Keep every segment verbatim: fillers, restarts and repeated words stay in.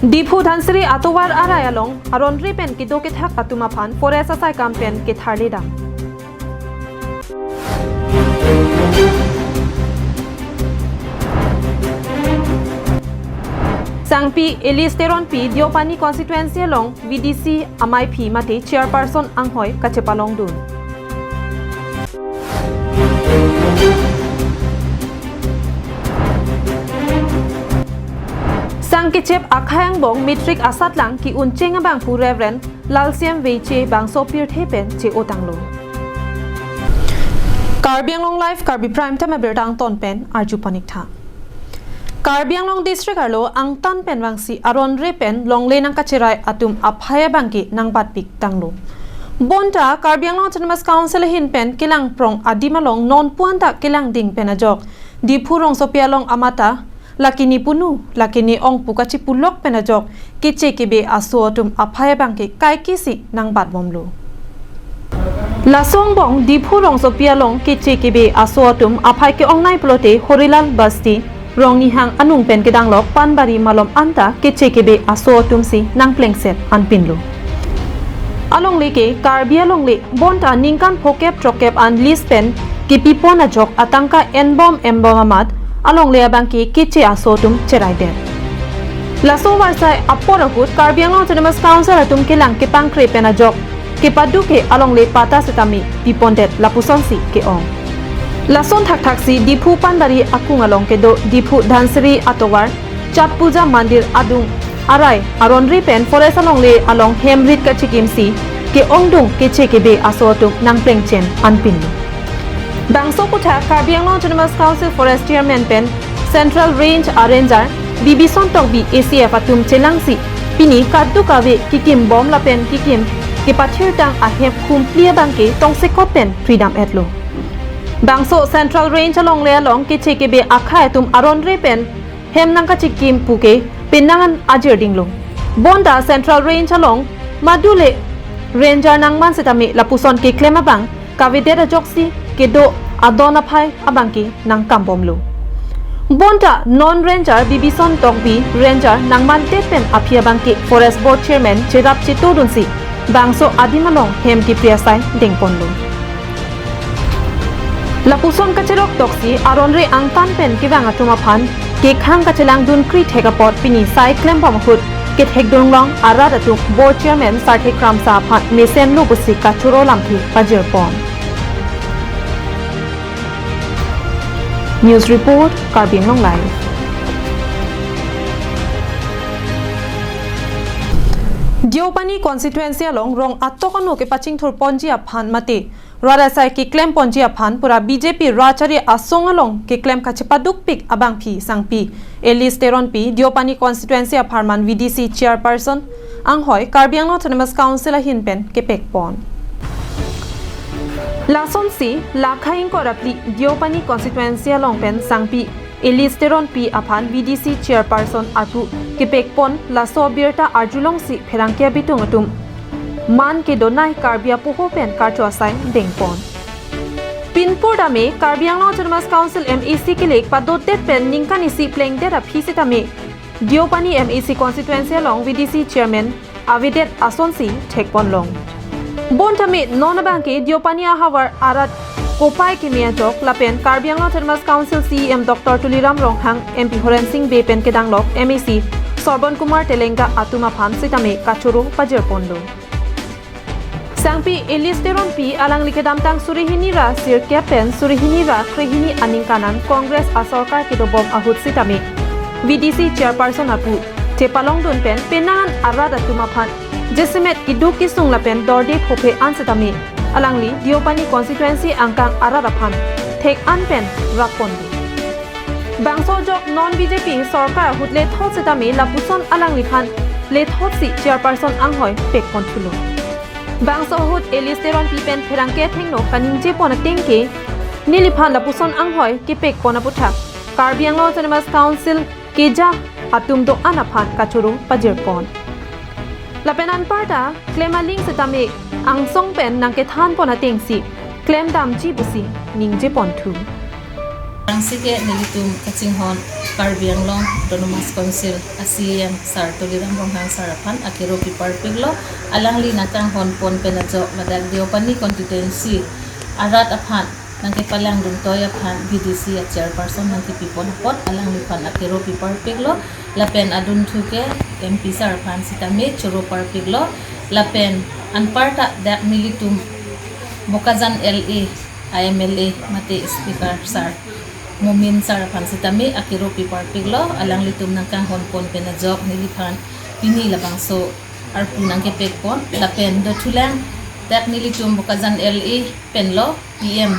Diphu Dhansiri atovar arai along aron-re pen kedo kethak atum aphan forest asaikam pen ketharli dam. Sangpi Elias Teronpi Deopani constituency along V D C amaiphi mate chairperson anghoi kachepalongdun. Sangkechep akhai angbong matric asatlang ke-uncheng abangphu Reverend Lalsiam Veiche bangso pirthe pen che-otanglo. Karbi Anglong Live, Karbi Prime Time abirta angton pen arju pon-ik tha. Karbi Anglong District arlo angtan pen vangsi aron-re pen longle nangkacherai atum aphai abangke nangbatpik tanglo. Bonta Karbi Anglong Autonomous Council ahin pen kelang prong adim along non puan ta kelang ding pen ajok Diphu rongsopi along amata, lake ne punu, lake ne ong pu kachipulok pen ajok keche kebe aso atum aphai abangke kaike si nangbatbomlo. Laso angbong Diphu rongsopi along keche kebe aso atum aphai ke-ongnei pulote Horilal Basti, Rongnihang anung pen kedanglok Panbari malom anta keche kebe aso atum si nangplengset anpinlo. Alongle ke Karbi alongle bonta ningkan phokep throkkep an lease pen kepipon ajok atangka enbom enbom amat alongle abangke keche aso atum cheraidet. Laso varsai apor ahut Karbi Anglong Autonomous Council atum kelang kepangkre pen ajok kepaduk ke alongle patta setame pipondet lapusonsi ke-ong. Lason thakthak si Diphu Panbari akung along kedo Diphu Dhansiri atovar Chhat Puja Mandir adung arai aron-re pen forest alongle along hem rit kachekimsi ke-ongdung keche kebe aso atum nangplengchen anpin. Bangso kutha Karbi Anglong Autonomous Council Forest Chairman pen Central Range a Ranger Bibison Tokbi A C F atum chelangsi pini kadokave kekimbom lapen kekim kepathirtang ahem khum phli abangke tongsekot pen pridam etlo. Bangso Central Range alongle along keche kebe akhai atum aron-re pen hem nangkachekim puke penang an ajir dinglo. Bonta Central Range along madule ranger nangman setame lapuson keklem abang kavedet ajoksi kedo adon aphai abangke nangkambomlo. Bonta non ranger Bibison Tokbi ranger nangmandet pen aphi abangke Forest Board Chairman cherap chetodunsi bangso adim along hem kepri asai dengponlo. Lapuson kacherok toksi aron-re angtan pen kevang atum aphan kekhang kachelang dunkri thek apot pini sai klembom ahut kethekdunlong arat atum Board Chairman Sarthe Kramsa aphan mesenlo pusi kachoro lamthe pajirpon. News report, Karbi Anglong Live. Deopani constituency along rong atok ano kepachingthur ponji aphan mate rat asai keklem ponji aphan pura B J P rat achari asong along keklem kachepadukpik abangpi sangpi Elias Teronpi Deopani constituency apharman V D C chairperson anghoi Karbi Anglong Autonomous Council ahin pen kepekpon. Lasonsi lakha ingkoi ra phli Deopani constituency along pen sangpi Elias Teronpi aphan V D C chairperson arpu kepekpon laso abirta arjulongsi pherangke abitung atum man kedonei Karbi apoho pen karcho asai dengpon. Pinpur dame Karbi Anglong Autonomous Council M A C kelek padodet pen ningkan isi plengdet aphi setame Deopani M A C constituency along V D C chairman avedet asonsi thekponlong. Bontame non abangke Deopani ahavar arat kopai keme ajok lapen Karbi Anglong Autonomous Council C E M Doctor Tuliram Ronghang, M P Horen Sing Bey pen kedanglok M A C Sorbon Kumar Telenga atum aphan setame kachoro pajirponlo. Sangpi Elias Teronpi alangli kedamtang suri hini ra sirkep pen suri hini ra krehini aningkan an Congress asorkar kedobom ahut setame V D C chairperson arpu chepalongdun pen penang an arat atum aphan jasemet keduk kesung lapen dorde phophe an setame alangli Deopani constituency angkang arat aphan thek an pen rakponlo. Bangso ajok non B J P sorkar ahut lethot setame lapuson alangliphan lethotsi chairperson anghoi pekponthulo. Bangso ahut Elias Teronpi pen pherangke athengno kaningjepon atengke neliphan lapuson anghoi kepekpon aputhak Karbi Anglong Autonomous Council keja atum do-an aphan kachoro pajirpon. Lapen anparta klem aling setame angsong pen nangkethanpon atengsi klemdamji pusi ningjeponthu. Rangsi ke nelitum kachinghon Karbi Anglong Autonomous Council a C E M sar Tuliram Ronghang sar aphan akero piparpiklo. Alangli nangkanghon pon pen ajok ladak Deopani constituency arat aphan nangkepalangdun toi aphan V D C a chairperson nangkepi pon apot alangliphan akero piparpiklo. Lapen adunthu ke M P sar aphan sitame choro parpiklo. Lapen anparta dak nelitum Bokajan L A a M L A mate speaker sar Momin sar aphan sitame akero piparpiklo. Alanglitum nangkanghon pon pen ajok neliphan pini labangso arpu nangkepek pon. Lapen dothulang dak nelitum Bokajan L A penlo P M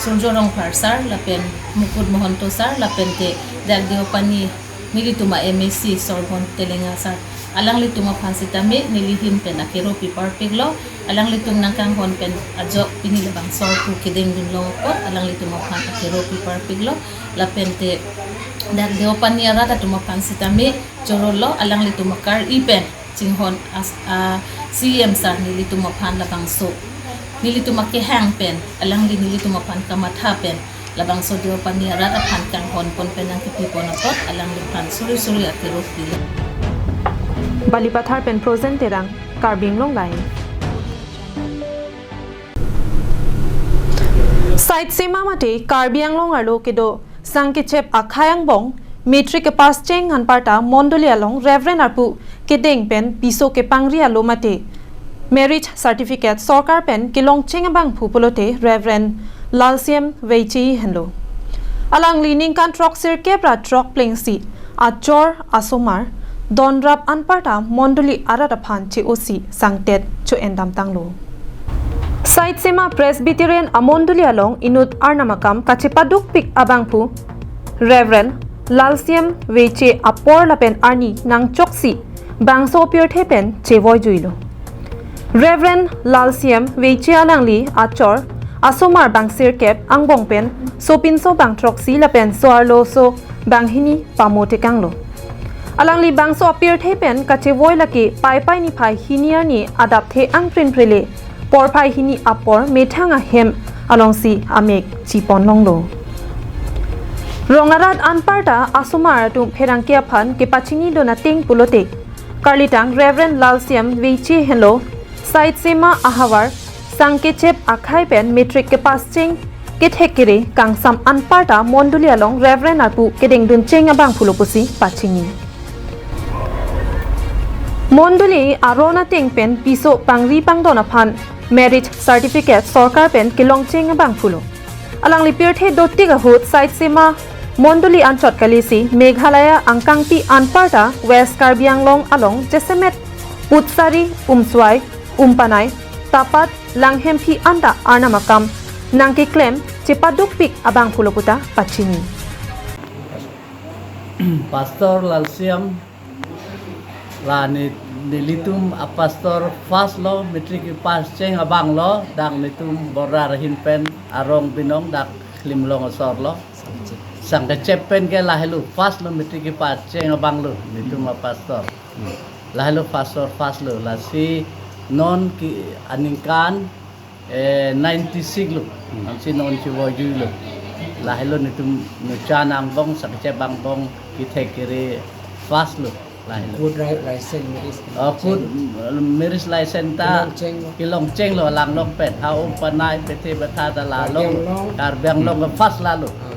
Surjo Rongphar sar lapen Mukut Mahanta sar lapen te dak Deopani nelitum a M A C Sorbon Telenga sar, alanglitum aphan sitame nelihin pen akero piparpiklo. Alanglitum nangkanghon pen ajok pini labangso arpu kedengdun long apot alanglitum aphan akero piparpiklo. Lapen te dak Deopani arat atum aphan sitame chorolo. Alanglitum akar-i pen chinghon as a C E M sar nelitum aphan labangso nelitum akehang pen alangli nelitum aphan kamatha pen labangso Deopani arat aphan kanghon pon pen nangkepi pon apot alangliphan suri suri akero pilo. Balipathar pen Prosen Terang, Karbi Anglong Live. Sait Sema mate Karbi Anglong arlo kedo Sangkechep akhei angbong matric kepass cheng anparta mondoli along Reverend arpu kedeng pen piso kepangri alo mate marriage certificate sorkar pen kelongcheng abangphu pulote Reverend Lalsiam Veichi henlo. Alangli ningkan throksirkep ra throk plengsi achor asomar donrap anparta mondoli arat aphan che-osi sangtet cho-endam tanglo. Sait Sema Presbyterian amondoli along inut Arnam akam kachepadukpik abangphu Reverend Lalsiam Veichi apor lapen arni nangchoksi bangso apirthe pen chevoijuilo. Reverend Lalsiam Veichi alangli achor asomar bangsirkep angbong pen sopinso bangthroksi lapen so-arloso banghini pamotekanglo. Alangli bangso apirthe pen kachevoi lake Paipai niphai hini arni adapthe angprin prele porphai hini apor methang ahem alongsi amek chipon longlo. Rong arat anparta asomar atum pherangke aphan kepachinidun ateng pulote karlitang Reverend Lalsiam Veichi henlo Sait Sema ahavar Sangkechep akhei pen matric kepass cheng kethek kere kangsam anparta mondoli along Reverend arpu kedengdun cheng abangphulo pusi pachini. Mondoli aron ateng pen piso pangri pangdon aphan marriage certificate sorkar pen kelongcheng abangphulo. Alangli pirthe dotik ahut Sait Sema mondoli anchot kalisi Meghalaya angkangpi anparta West Karbi Anglong along jasemet Putsari, Umswai, Umpanai, Tapat, Langhemphi anta Arnam akam nangkeklem chepadukpik abangphulo puta pachini. Pastor Lalsiam la ne-, nelitum apastor first lo, matric kepass cheng abanglo, dak netum Borra ahin pen arong binong dak Klimlong asor lo. Sangkechep pen ke lahelo first lo, matric kepass cheng abanglo netum apastor. Lahelo pastor first lo, lasi non ke aningkan eh, ninety six lo. Hmm. Ansi non chevoijuilo. Lahelo netum nuchan angbong, Sangkechep angbong kethek kere first lo. Lahelo. Kut rai-, raisen miris. Oh, kut, mm, miris raisen ta kelongcheng lo. Kelongcheng lo, alanglong pen. Ha Umpanai pethe betha ta la Karbi long, Anglong. Karbi Anglong first lalo. Ah.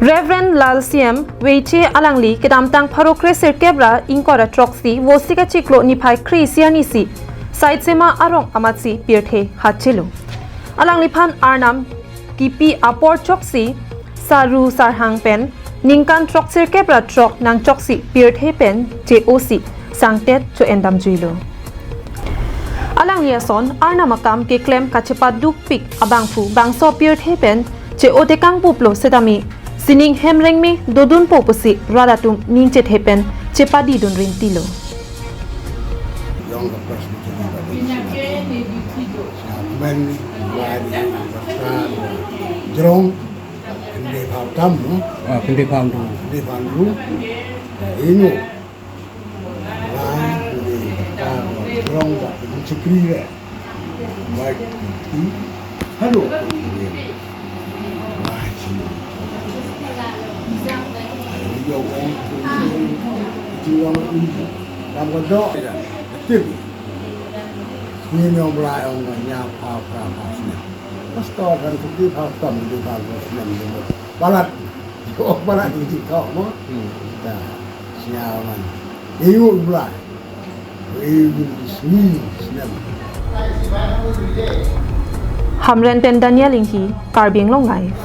Reverend Lalsiam Veichi alangli kedamtang pharo kresirkep ra ingkoi ra throksi Vosik achiklo niphai kre-isi arnisi Sait Sema arong amatsi pirthe hachelo. Alangliphan Arnam kipi apor choksi saru sarhang pen ningkan throksirkep ra throk nangchoksi pirthe pen che-osi sangtet cho-endamjuilo. Alangli ason Arnam akam keklem kachepadukpik abangphu bangso pirthe pen che-otekang puplo setame sining hemrengme dodunpo pusi rat atum ning chethe pen chepadidun rintilo. Young Presbyterian Baptist Church. Sa kmen wadi basa jrong kende phau tam, no? Ah, kende phau tam. Kende phau tam. Inu. Lai kende phau jrong ba kende chikri le. Baik kende. Halo. Lai sini. Yo ong, yo ong, lam kedo, tim. Ni nyong bra ong kan nya pha pha pha sini. Pastor kan kuti pha tam di pha pha sini di. Balat. Yo balat di kau mo. Hmm. Ya, siapa man. Iyo bra. Iyo sini sini. Hamren pen Daniel Inghi, Karbi Anglong Live.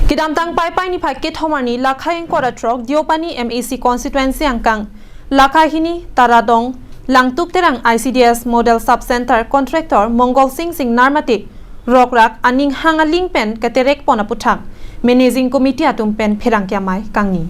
Kedamtang Paipai niphai kethom arni lakhai ingkoi ra throk Deopani M A C constituency angkang lakhai hini Taradong Langtuk Terang I C D S Model Sub Center contractor Mongol Sing Singnar mate rokrak aning hang aling pen katerek pon aputhak Managing Committee atum pen pherangke amei kangni.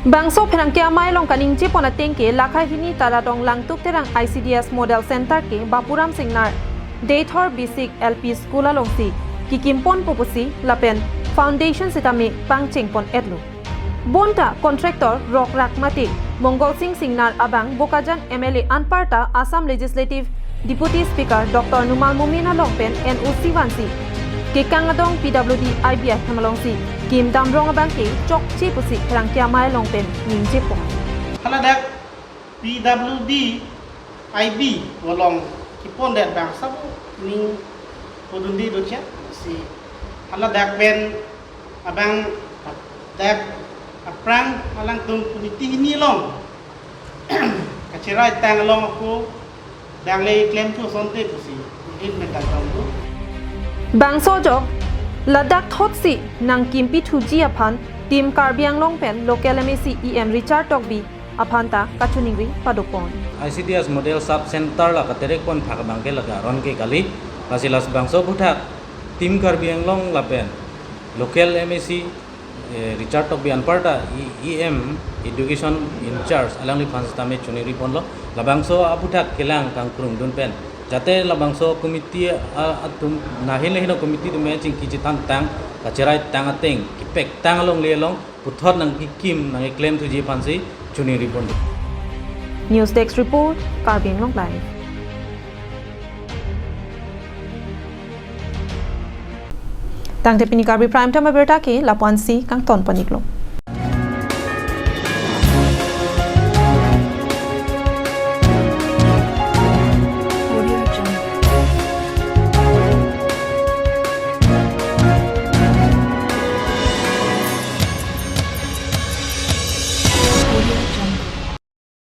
Bangso pherangke amei along kaningje pon ateng ke lakhai hini Taradong Langtuk Terang I C D S Model Center ke Bapuram Singnar Deithor Basic L P School alongsi kikim ponpo pusi lapen foundation sitame pangcheng pon-etlo. Bonta contractor rokrak mate Mongol Sing Singnar abang Bokajan M L A anparta Assam Legislative Deputy Speaker Doctor Numal Momin along pen N O C vansi kekang adong P W D I B ahem alongsi kim damrong abang ke chokche pusi pherangke amei along pen ningje pon. Haladak P W D I B along kipondet abang sabo ning podun di docha si haladak pen abang dak aphrang alangtum committee hini along kacherai tang along ako dang le klemthu asonte pusi in metal tong tu. Bangso ajok ladak thotsi nangkimpi thuji aphan Team Karbi Anglong pen local M A C E M Richard Tokbi aphanta kachiningri padopon. I C D S Model Sub Center la katerek pon thak abang ke laga aron ke kali, lasi labangso aputhak Team Karbi Anglong lapen local M A C, eh, Richard Tokbi anparta E-, E M Education in charge alangliphan sitame chiningri ponlo, labangso aputhak kelang kangkrung dun pen. Jate labangso committee, ah, atum nahin le hino committee atum chingki chethan tang, kacherai tang ateng, kipek tang along le along, puthot nangkikim nangklemthuji aphansi chiningri pon. News Desk Report, Karbi Anglong Live. Tangte pini Karbi Prime Time abirta ke lapu-ansi kangton pon-iklo.